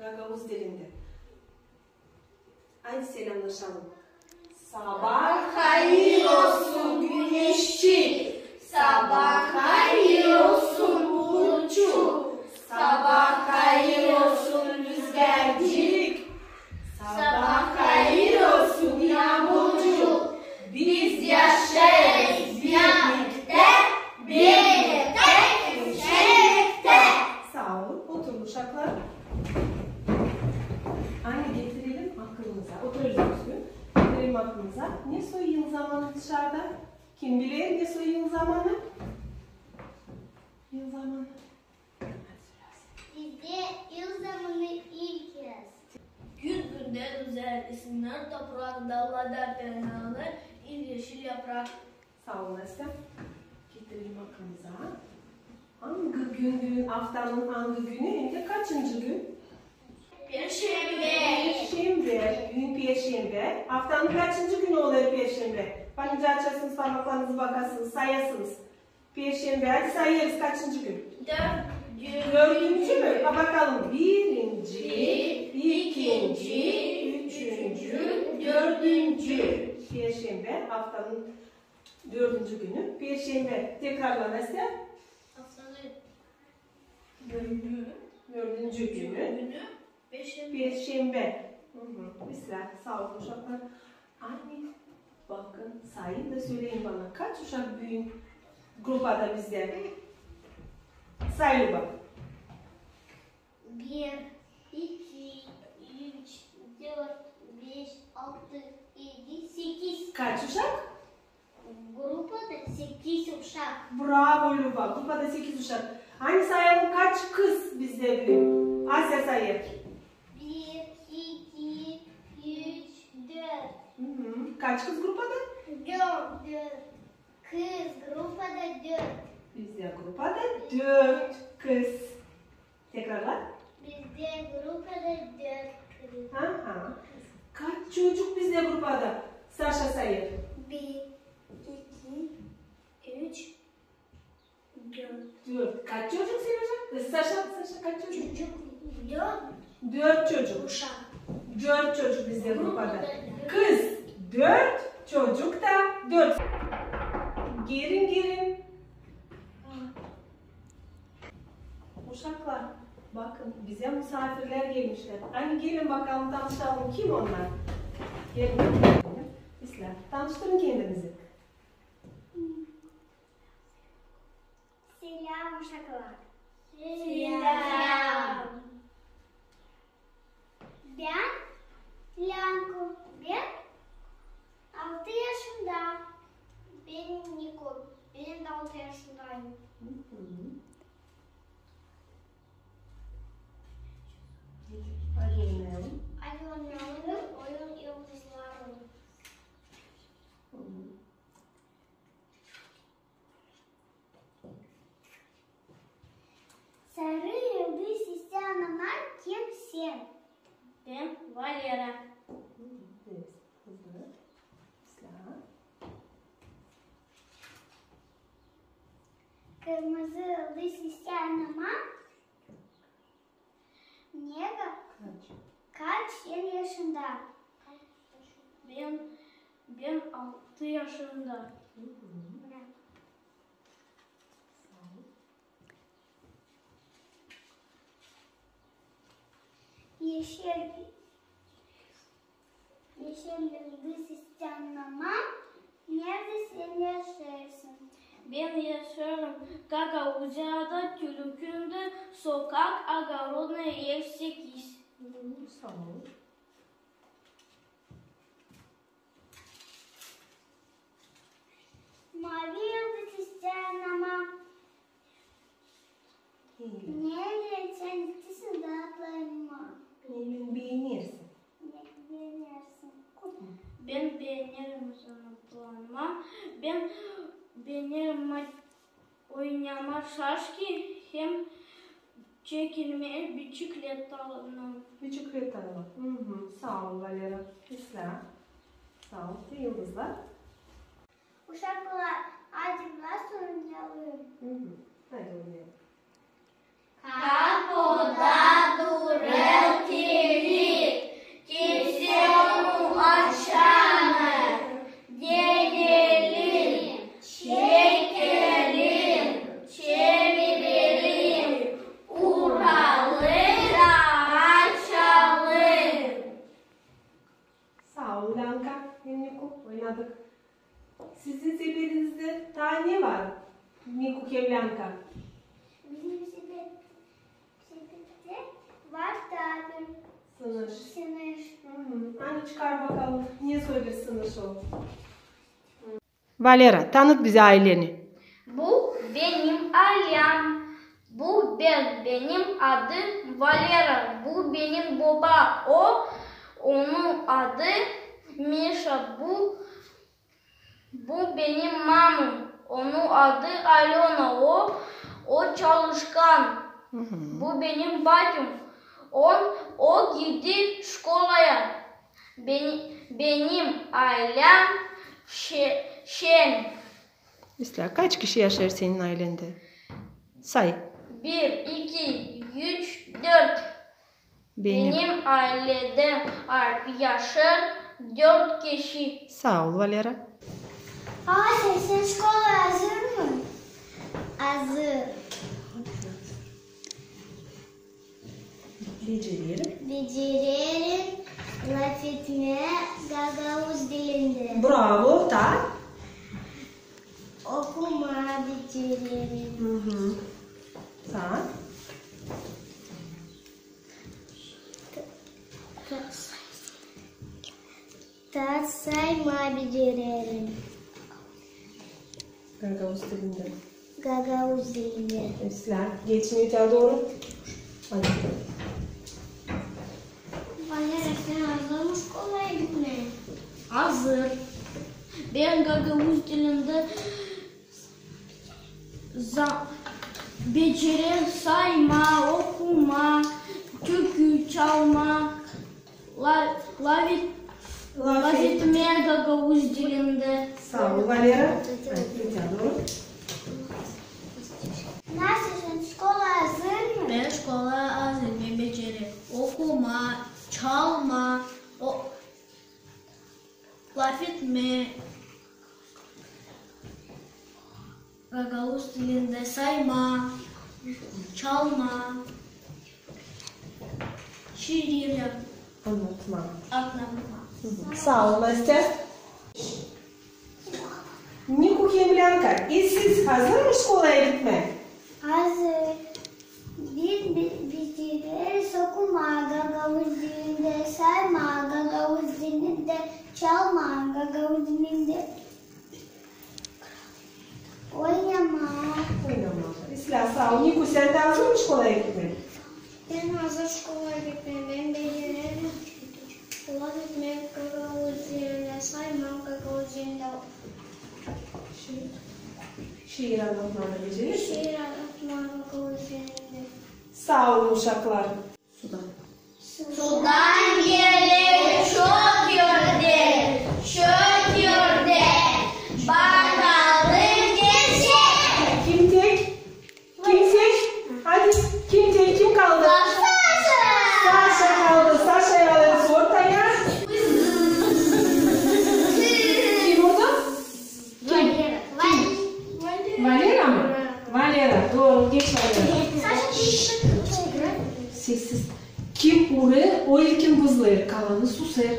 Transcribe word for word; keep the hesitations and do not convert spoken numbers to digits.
Gagauz dilindä. Haydi selämneşälim. Sabaa hayır olsun, güneşçik. Sabaa hayır olsun, bulutçuk. Sabaa hayır olsun, rüzgarcık. Sabaa hayır olsun, yaamurcuk. Biz yaşêêrız birliktä, birliktä, esenliktä. Saa olun. Oturun, uşaklar. Ani getirelim akılımıza. Oturun düzgün. Getirelim akılımıza. Nesoy yıl zamanı dışarda? Kim biler, nesoy yıl zamanı? Yıl zamanı. Bizdä yıl zamanı ilk yaz. Gün gündän uzar, ısınêr toprak, daalda parlanêr il-eşil yaprak. Saa ol, Nastya. Getirelim akılımıza. Angı gün, gün, aftanın angı günü, hem dä kaçıncı gün? Perşembä. Perşembä. Büün perşembä. Aftanın kaçıncı günü olêr perşembä? Bakın, açasınız parmaklarınızı, bakasınız, sayasınız. Perşembä, hadi sayêrız, kaçıncı gün? Dördüncü. Dördüncü mü? Ha, bakalım. Birinci, ikinci, üçüncü, dördüncü. Perşembä, aftanın dördüncü günü. Perşembä. Tekrarla, Nastya. Aftanın dördüncü. Dördüncü günü. Günü. Perşembä. Perşembä. Hı hı. Islää, saa olun, uşaklar. Ani bakın, sayın da söleyin bana, kaç uşak büün grupada bizdä? Say, Luba. Bir, iki, üç, dört, beş, altı, edi, sekiz. Kaç uşak? Grupada sekiz uşak. Bravo, Luba. Grupada sekiz uşak. Ani sayalım, kaç kız bizdä büün? Asya, sayı. Bir, iki, üç, dört. Hı hı. Kaç kız grupada? Dört. Dört. Kız grupada dört. Bizdä grupada dört kız. Tekrarla. Bizdä grupada dört kız. Aha. Kaç çocuk bizdä grupada? Saşa, sayı. Bir, iki, üç, dört. Dört. Kaç çocuk, Seryoja? Saşa, Saşa, kaç çocuk? Çocuk dört. Dört çocuk. Uşak. Dört çocuk bizdä grupada. Kız dört, çocuk da dört. Gelin, gelin. Uşaklar, bakın, bizä musaafirlär gelmişlär. Ani gelin bakalım, tanışalım, kim onnar? Gelin. Islää, tanıştırın kendinizi. Seläm, uşaklar. Seläm. Bän Länko, bän altı yaşında. Bän Niko, bän dä altı yaşındayım. Hı hı. Hadi oynayalım. Hadi oynayalım oyun yıldızları. Hı hı. Sarı yıldız isteyen ama kim sen? Bän Valera. Hı hı, evet, hızlı. Islää. Kırmızı yıldız isteyen ama Nega? Kaç? Kaç sen yaşında? Bän, bän altı yaşında. Hı hı. Bravo. Saa ol. Yeşil. Yeşil yıldız isteyen ama, neredä sen yaşêêrsın? Bän yaşêêrım Gagauziyada, Tülükündä, sokak Ogorodnaya, ev sekiz. Hı, saa ol. Mavi yıldız isteyen ama, neredä sen isteersin daatlanmaa? Neredä beenersin? Neredä beenersin? Bän beenerim daatlanmaa. Bän beenerim ma-, oynamaa şaşki hem çekilmää biçikletalarlan. Biçikletalarlan. Hı hı. Saa ol, Valera. Islää. Saa ol. Te yıldızlar. Uşaklar, hadi biraz oynayalım. Hı hı. Hadi oynayalım. Kapoda durêr Ne var, Niku Kemlänka? Bizim sepet-, sepette var tabii. Sınış. Sınış. Hı hı. Ani çıkar bakalım, ne söleer sınış o? Valera, tanıt bizä ayleni. Bu benim aylem. Bu ben, benim adım Valera. Bu benim boba, o, onun adı Mişa. Bu, bu benim mamam, onun adı Alöna. O, o çalışkan. Hı hı. Bu benim batüm. On, o gider şkolaya. Beni-, benim aylem şe-, şen. İslää, kaç kişi yaşêêr senin aylendä? Say. Bir, iki, üç, dört. Benim. Benim aylemdä ar-, yaşêêr dört kişi. Saa ol, Valera. Ayşe, sän şkolaya azır mı? Azır. Becererim. Becererim lafetmää gagauz dilindä. Bravo, taa? Okumaa becererim. Hı hı. Taa? Ta-, ta-, taa saymaa becererim. Gagauz dilindä. Gagauz dilindä. İslää. Geçin öteyä dooru. Hadi. Valera, sän azır mı şkolaya gitmää? Azır. Bän gagauz dilindä za-, becererim saymaa, okumaa, türkü çalmaa. La-, lafet-, lafetmää gagauz dilindä. Saa ol, Valera. Hadi, öteyä dooru. Nasıl, sän şkolaya azır mı? Bän şkolaya azır, bän becererim okumaa, çalmaa, o, lafetmää. Gagauz dilindä saymaa, çalmaa, şiirlär. Annatmaa. Annatmaa. Hı hı. Saa ol, Nastya. Niku Kemlänka, e siz hazır mı şkolaya gitmää? Hazır. Biz be-, becereriz okumaa gagauz dilindä, saymaa gagauz dilindä, çalmaa gagauz dilindä. Oynamaa. Oynamaa. İslää, saa ol. Niku, sän dä hazır mı şkolaya gitmää? Bän hazır şkolaya gitmää. Bän becererim lafetmää gagauz dilindä, saymaa gagauz dilindä. Şi-, şiir annatmaa da becererim. Şiir annatmaa gagauz dilindä. Saa olun, uşaklar. Sudan. Sudan geler çok ördek, çok ördek. Bakalım gerçek. Kim tek? Kim tek? Hadi, kim tek? Kim kaldı? Saşa. Saşa kaldı. Saşayı alêrız ortaya. Kim orada? Kim? Valera. Valera mı? Valera. Dooru. Geç, Valera. Sessiz. Kim urêêr, o ilkin vızlêêr, kalanı susêr.